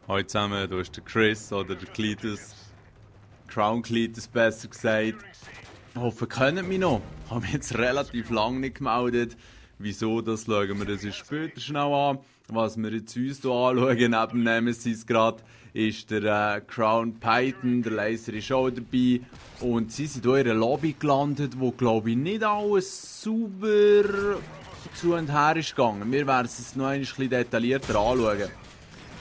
Hallo zusammen, du ist der Chris oder der Cletus. Crown Cletus besser gesagt. Ich hoffe, ihr kennt mich noch. Ich habe mich jetzt relativ lange nicht gemeldet. Wieso, das schauen wir uns später schnell an. Was wir jetzt uns hier anschauen, neben Nemesis gerade, ist der Crown Python, der Laser ist auch dabei. Und sie sind hier in einer Lobby gelandet, wo glaube ich nicht alles sauber zu und her ist gegangen. Wir werden es noch ein bisschen detaillierter anschauen.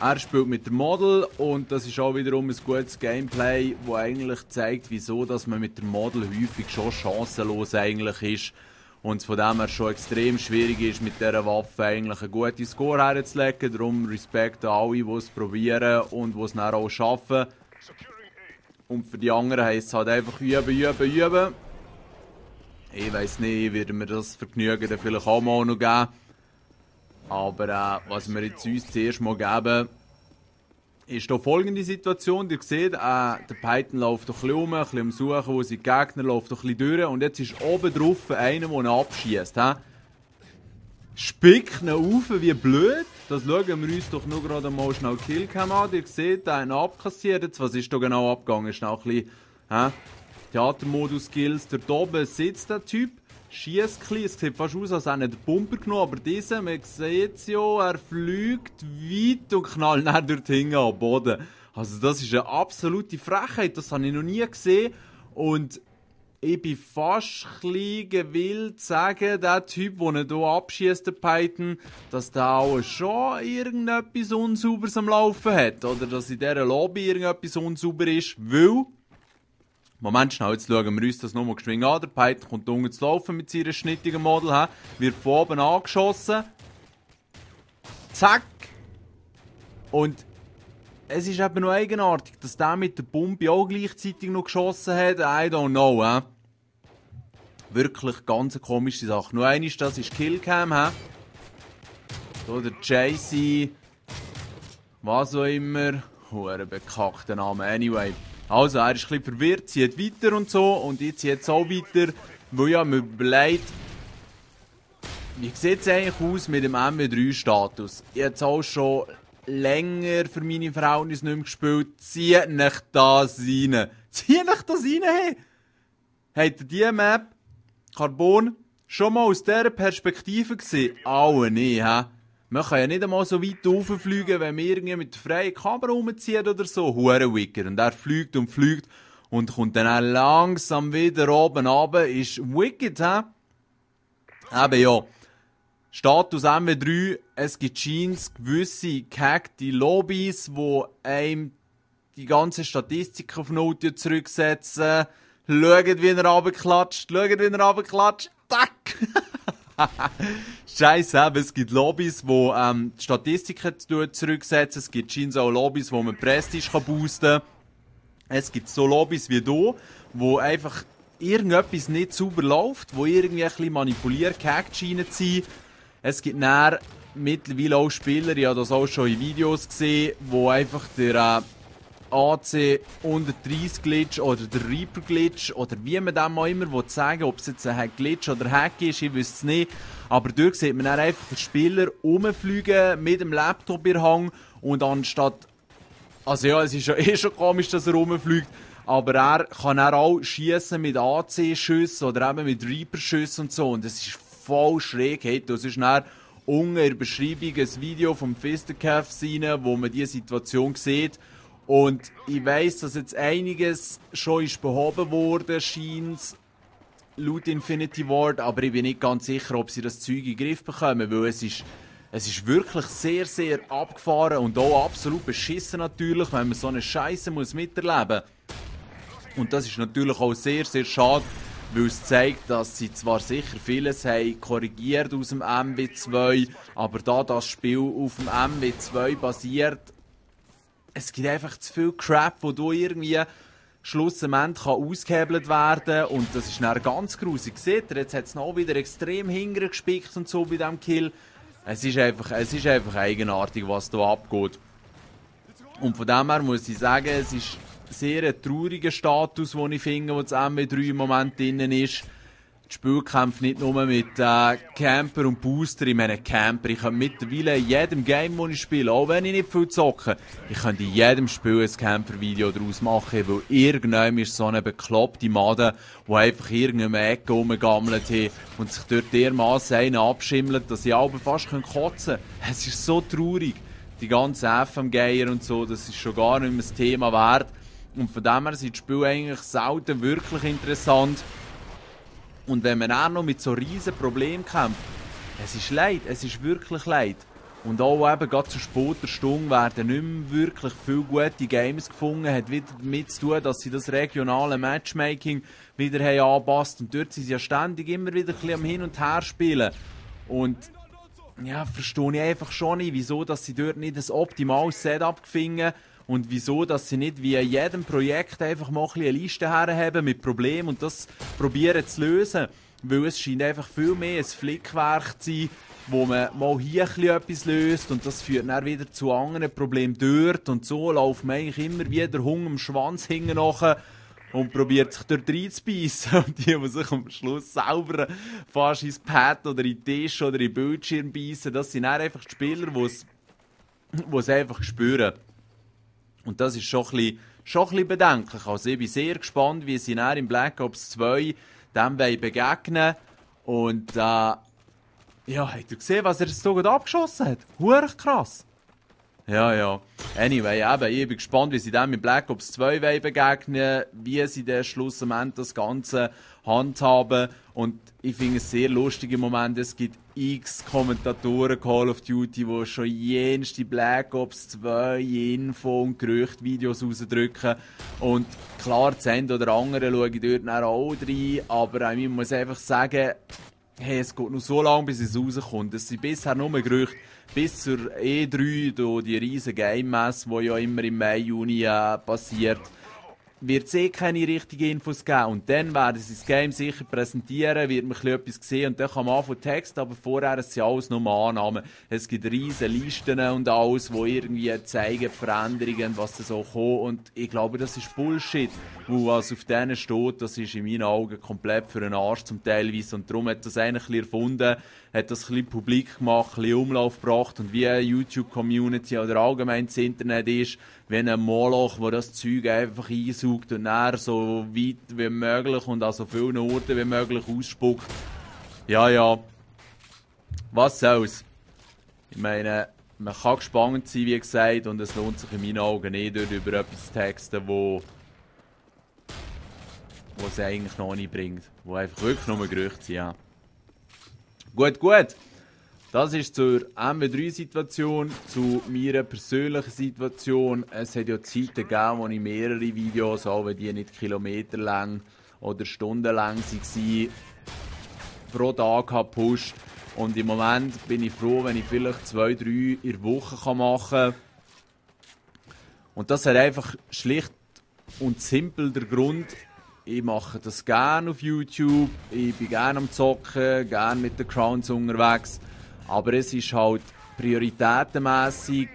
Er spielt mit der Model und das ist auch wiederum ein gutes Gameplay, das eigentlich zeigt, wieso dass man mit der Model häufig schon chancenlos eigentlich ist. Und es von dem her schon extrem schwierig ist, mit dieser Waffe eigentlich einen guten Score herzulegen. Darum Respekt an alle, die es probieren und die es dann auch schaffen. Und für die anderen heisst es halt einfach üben. Ich weiss nicht, wird mir das Vergnügen dann vielleicht auch mal noch geben. Aber was wir jetzt uns zuerst mal geben, ist hier folgende Situation. Ihr seht, der Python läuft ein bisschen rum, ein bisschen am Suchen, wo sind die Gegner, läuft ein bisschen durch. Und jetzt ist oben drauf einer, der ihn abschießt. Spickt ihn auf, wie blöd. Das schauen wir uns doch nur gerade mal schnell Killcam an. Ihr seht, der hat ihn abkassiert. Jetzt, was ist da genau abgegangen? Ist noch ein bisschen Theatermodus-Skills. Da oben sitzt der Typ. Schießt ein bisschen. Es sieht fast aus, als hätte er den Pumper genommen, aber dieser, man sieht es ja, er fliegt weit und knallt dann durch den Hingen am Boden. Also das ist eine absolute Frechheit, das habe ich noch nie gesehen. Und ich bin fast ein bisschen gewillt zu sagen, der Typ, der ihn hier abschießt, der Python, dass der auch schon irgendetwas Unsauberes am Laufen hat. Oder dass in dieser Lobby irgendetwas unsauber ist, weil... Moment schnell, jetzt schauen wir uns das nochmal geschwind an. Der Python kommt unten zu laufen mit seiner schnittigen Model, wird von oben angeschossen. Zack! Und es ist eben noch eigenartig, dass der mit der Bombe auch gleichzeitig noch geschossen hat. I don't know, Wirklich ganz eine komische Sache. Nur eines, das ist Killcam, So der JC, was auch immer. Ein bekackter Name, anyway. Also, er ist ein bisschen verwirrt, zieht weiter und so. Und ich ziehe jetzt auch weiter, weil ja mir überlegt, wie sieht es eigentlich aus mit dem MW3-Status? Ich habe jetzt auch schon länger für meine Verhältnisse nicht mehr gespielt. Zieht nicht das rein. Zieht nicht das rein, hey! Habt ihr diese Map, Carbon, schon mal aus dieser Perspektive gesehen? Alle nicht, Man kann ja nicht einmal so weit rauffliegen, wenn man irgendwie mit der freien Kamera rumzieht oder so. Hurenwicker. Und er fliegt und kommt dann auch langsam wieder oben runter. Ist wicked, Eben ja. Status MW3, es gibt Jeans, gewisse gehackte Lobbys, wo einem die ganze Statistik auf Note zurücksetzen. Schaut, wie er runterklatscht. Tack! Scheiße, es gibt Lobbys, wo die Statistiken zurücksetzen. Es gibt scheinbar auch Lobbys, wo man Prestige boosten kann. Es gibt so Lobbys wie hier, wo einfach irgendetwas nicht sauber läuft, wo irgendwie ein bisschen manipuliert, gehackt scheinen zu sein. Es gibt dann mittlerweile auch Spieler, ich habe das auch schon in Videos gesehen, wo einfach der AC 130 Glitch oder der Reaper Glitch oder wie man dem auch immer sagen will, ob es jetzt ein Glitch oder Hack ist, ich wüsste es nicht. Aber dort sieht man dann einfach den Spieler rumfliegen mit dem Laptop in der Hand und anstatt... Also ja, es ist ja eh schon komisch, dass er rumfliegt, aber er kann auch schießen mit AC-Schüssen oder eben mit Reaper-Schüssen und so und das ist voll schräg. Hey, das ist dann unten in der Beschreibung ein Video vom Fistercaf rein, wo man diese Situation sieht. Und ich weiss, dass jetzt einiges schon ist behoben wurde, scheint laut Infinity Ward, aber ich bin nicht ganz sicher, ob sie das Zeug in den Griff bekommen, weil es ist wirklich sehr, sehr abgefahren und auch absolut beschissen natürlich, wenn man so eine Scheiße miterleben muss. Und das ist natürlich auch sehr, sehr schade, weil es zeigt, dass sie zwar sicher vieles haben korrigiert aus dem MW2, aber da das Spiel auf dem MW2 basiert, es gibt einfach zu viel Crap, wo du irgendwie schlussendlich ausgehebelt werden kann. Und das ist dann ganz grusig. Seht ihr, jetzt hat es noch wieder extrem hingespickt und so bei diesem Kill. Es ist einfach eigenartig, was da abgeht. Und von dem her muss ich sagen, es ist sehr ein trauriger Status, den ich finde, wo das MW3 im Moment drin ist. Die die Spielkämpfe nicht nur mit Camper und Booster. Ich meine Camper, ich kann mittlerweile in jedem Game, das ich spiele, auch wenn ich nicht viel zocke, ich könnte in jedem Spiel ein Camper-Video daraus machen, weil irgendwann ist so eine bekloppte Made, die einfach irgendeine Ecke rumgegammelt hat und sich dort dermassen einen abschimmelt, dass ich aber fast kotzen kann. Es ist so traurig. Die ganzen FM-Geier und so, das ist schon gar nicht mehr das Thema wert. Und von dem her sind die Spiele eigentlich selten wirklich interessant. Und wenn man auch noch mit so riesen Problemen kämpft, es ist leid, es ist wirklich leid. Und auch eben gerade zu später Stunde werden nicht mehr wirklich viele gute Games gefunden. Hat wieder damit zu tun, dass sie das regionale Matchmaking wieder haben angepasst. Und dort sind sie ja ständig immer wieder ein bisschen am Hin und Her spielen. Und ja, verstehe ich einfach schon nicht, wieso dass sie dort nicht ein optimales Setup finden und wieso dass sie nicht wie in jedem Projekt einfach mal eine Liste herhaben mit Problemen und das probieren zu lösen. Weil es scheint einfach viel mehr ein Flickwerk zu sein, wo man mal hier etwas löst und das führt dann wieder zu anderen Problemen dort und so läuft man eigentlich immer wieder Hunger am Schwanz hinten nachher und probiert sich dort reinzubeissen. Und die sich am Schluss selber fast ins Pad oder in den Tisch oder in den Bildschirm beißen, das sind dann einfach die Spieler, die es einfach spüren. Und das ist schon ein bisschen bedenklich. Also ich bin sehr gespannt, wie sie dann in Black Ops 2 dem begegnen. Und ja, habt ihr gesehen, was er jetzt hier abgeschossen hat? Huere krass. Ja. Anyway, eben, ich bin gespannt, wie sie dann mit Black Ops 2 begegnen, wie sie dann schlussendlich das Ganze handhaben. Und ich finde es sehr lustig im Moment, es gibt x Kommentatoren Call of Duty, die schon jenste Black Ops 2 Info- und Gerüchte-Videos rausdrücken. Und klar, das eine oder andere schaue ich dort auch rein, aber ich muss einfach sagen, hey, es geht noch so lange, bis es rauskommt. Es sind bisher nur Gerüchte. Bis zur E3, die riesige Game-Messe, die ja immer im Mai, Juni passiert, wird es keine richtigen Infos geben. Und dann werden sie das Game sicher präsentieren, wird man etwas sehen und dann kann man anfangen Text, aber vorher sind alles nur Annahmen. Es gibt riesige Listen und alles, die irgendwie zeigen Veränderungen, was da so kommt. Und ich glaube, das ist Bullshit. Weil was auf denen steht, das ist in meinen Augen komplett für den Arsch zum Teilweise. Und darum hat das eigentlich erfunden, hat das ein bisschen publik gemacht, ein bisschen Umlauf gebracht. Und wie eine YouTube-Community oder allgemein das Internet ist, wie ein Moloch, wo das Zeug einfach einsaugt und dann so weit wie möglich und an so vielen Orten wie möglich ausspuckt. Ja. Was soll's? Ich meine, man kann gespannt sein, wie gesagt, und es lohnt sich in meinen Augen nicht, dort über etwas zu texten, wo es eigentlich noch nicht bringt. Wo einfach wirklich nur Gerüchte sind, ja. Gut. Das ist zur MW3-Situation, zu meiner persönlichen Situation. Es hat ja Zeiten gegeben, wo ich mehrere Videos, auch wenn die nicht kilometerlang oder stundenlang waren, pro Tag gepusht. Und im Moment bin ich froh, wenn ich vielleicht 2, 3 in der Woche machen kann. Und das hat einfach schlicht und simpel der Grund, ich mache das gerne auf YouTube, ich bin gerne am Zocken, gerne mit den Crowns unterwegs. Aber es ist halt prioritätenmässig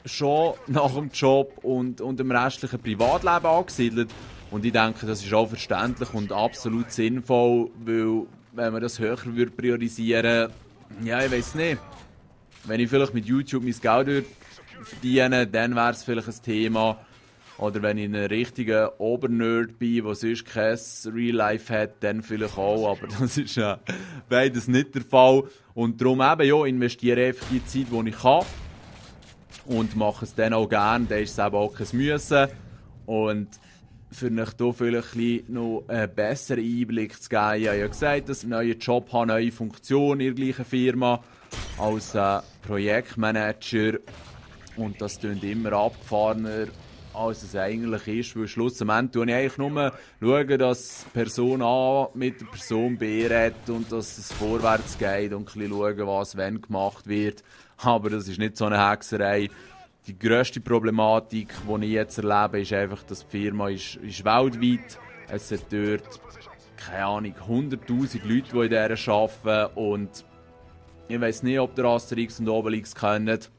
schon nach dem Job und dem restlichen Privatleben angesiedelt. Und ich denke, das ist auch verständlich und absolut sinnvoll, weil wenn man das höher priorisieren würde, ja, ich weiß nicht. Wenn ich vielleicht mit YouTube mein Geld verdiene, dann wäre es vielleicht ein Thema. Oder wenn ich ein richtiger Obernerd bin, der sonst kein Real Life hat, dann vielleicht auch. Aber das ist beides nicht der Fall. Und darum eben, ja, investiere einfach die Zeit, die ich kann. Und mache es dann auch gerne. Dann ist es eben auch kein Müssen. Und für euch hier vielleicht noch einen besseren Einblick zu geben. Ich habe ja gesagt, dass ich einen neuen Job habe, eine neue Funktion in der gleichen Firma als Projektmanager. Und das klingt immer abgefahrener, als es eigentlich ist, weil schlussendlich schaue ich eigentlich nur, dass Person A mit der Person B redet und dass es vorwärts geht und ein bisschen schauen, was wenn gemacht wird. Aber das ist nicht so eine Hexerei. Die grösste Problematik, die ich jetzt erlebe, ist einfach, dass die Firma ist weltweit. Es sind dort, keine Ahnung, 100'000 Leute, die in dieser arbeiten. Und ich weiss nicht, ob der Asterix und Obelix kennt.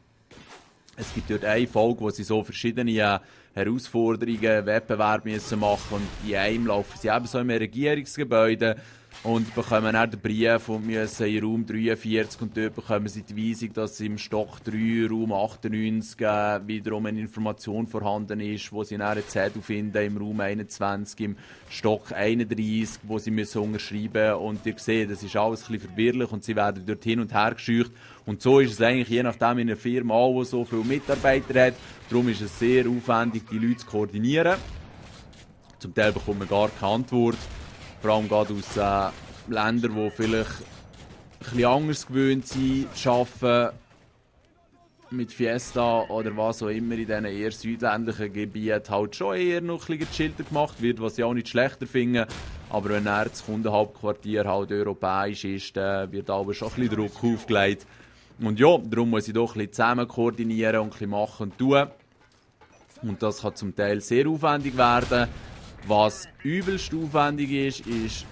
Es gibt dort eine Folge, wo sie so verschiedene Herausforderungen, Wettbewerbe machen müssen. Und in einem laufen sie eben so im Regierungsgebäude Und bekommen dann den Brief und müssen in Raum 43 und dort bekommen sie die Weisung, dass im Stock 3, Raum 98 wiederum eine Information vorhanden ist, wo sie dann einen Zettel finden im Raum 21, im Stock 31, wo sie müssen unterschreiben. Und ihr seht, das ist alles ein bisschen verwirrlich und sie werden dort hin und her gescheucht. Und so ist es eigentlich je nachdem in einer Firma auch, die so viele Mitarbeiter hat. Darum ist es sehr aufwendig, die Leute zu koordinieren. Zum Teil bekommt man gar keine Antwort. Vor allem gerade aus Ländern, die vielleicht ein bisschen anders gewöhnt sind, zu arbeiten mit Fiesta oder was auch immer in diesen eher südländlichen Gebieten halt schon eher noch ein bisschen gechillter gemacht wird, was ich auch nicht schlechter finde. Aber wenn das Kundenhauptquartier halt europäisch ist, dann wird aber schon ein bisschen Druck aufgelegt. Und ja, darum muss ich doch ein bisschen zusammen koordinieren und ein bisschen machen und tun. Und das kann zum Teil sehr aufwendig werden. Was übelst aufwendig ist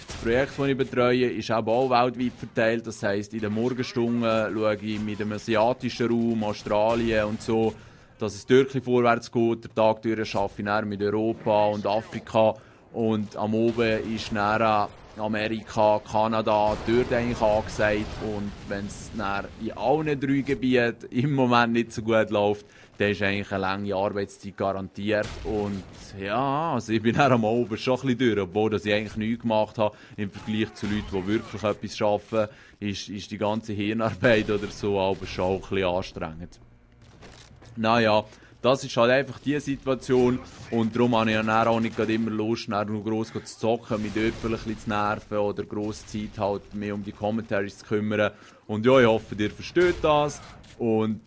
das Projekt, das ich betreue, ist auch weltweit verteilt. Das heisst, in den Morgenstunden schaue ich mit dem asiatischen Raum, Australien und so, dass es dort vorwärts geht. Der Tag durch arbeite ich dann mit Europa und Afrika. Und am Oben ist dann Amerika, Kanada dort eigentlich angesagt. Und wenn es dann in allen 3 Gebieten im Moment nicht so gut läuft, dann ist eigentlich eine lange Arbeitszeit garantiert. Und ja, also ich bin dann am Oben schon ein bisschen durch, obwohl ich eigentlich nichts gemacht habe. Im Vergleich zu Leuten, die wirklich etwas arbeiten, ist die ganze Hirnarbeit oder so aber schon auch ein bisschen anstrengend. Naja, das ist halt einfach die Situation und darum habe ich dann auch nicht immer Lust, noch gross zu zocken, mich dort vielleicht ein bisschen zu nerven oder grosse Zeit halt mehr um die Commentaries zu kümmern. Und ja, ich hoffe, ihr versteht das. Und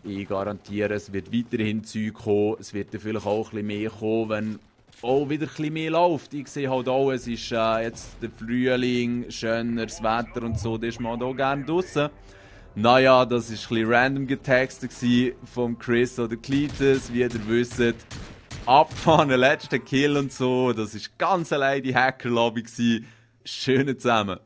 ich garantiere, es wird weiterhin Zeug kommen. Es wird vielleicht auch ein bisschen mehr kommen, wenn auch wieder ein bisschen mehr läuft. Ich sehe halt auch, es ist jetzt der Frühling, schöneres Wetter und so, da ist man auch gerne draussen. Naja, das war ein bisschen random getextet von Chris oder Cletus, wie ihr wisst. Abgefahren, letzter Kill und so, das war ganz allein die Hacker-Lobby. Schönen zusammen.